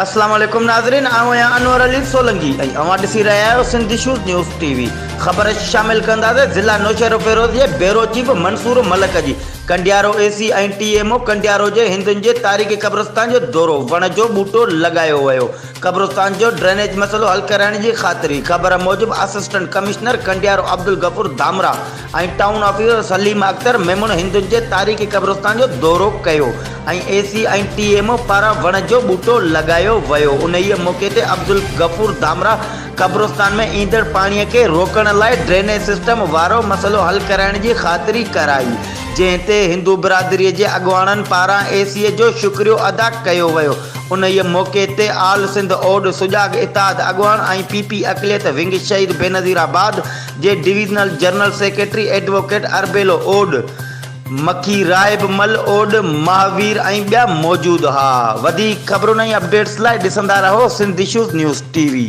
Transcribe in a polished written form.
اسلام عليڪم ناظرين آئون آهيان انور علي سولنگي ۽ اوهان ڏسي رهيا آهيو Sindh issues news T V خبر شامل ڪنداسين ضلع نوشهروفيروز جي بيورو چيف منصور ملڪ جي Kandiaro A C ۽ T M O Kandiaro جي هندن جي تاريخي قبرستان جو دورو وڻ جو ٻوٽو لڳايو ويو قبرستان جو ڊرينيج مسئلو حل ڪرائڻ جي خاطري خبر موجب assistant commissioner Kandiaro Abdul Ghafoor Dhamrah ۽ town officer Saleem Akhtar Memon هندن جي تاريخي قبرستان جو دورو ڪيو ۽ A C ۽ T M O پاران وڻ جو ٻوٽو لڳايو ويو انهيء موقعي تي عبدالغفور ڌامراهه قبرستان ۾ ايندڙ پاڻي کي روڪڻ لاء ڊرينيج سسٽم وارو مسئلو حل ڪرائڻ جي خاطري ڪرائي جنهن تي هندو برادري جي اڳواڻن پاران اي سي جو شڪريو ادا ڪيو ويو انهيء موقعي تي آل سنڌ اوڏ سجاڳ اتحاد اڳواڻ ۽ پي پي اقليت ونگ شهيد بينظير آباد جي divisional general secretary advocate Arbelo Odh, Makhi Rahib Mal Odh, Mahavir ۽ ٻيا موجود ها. وڌيڪ خبرن ۽ اپڊيٽس لاء ڏسندا رهو Sindh issues news T V.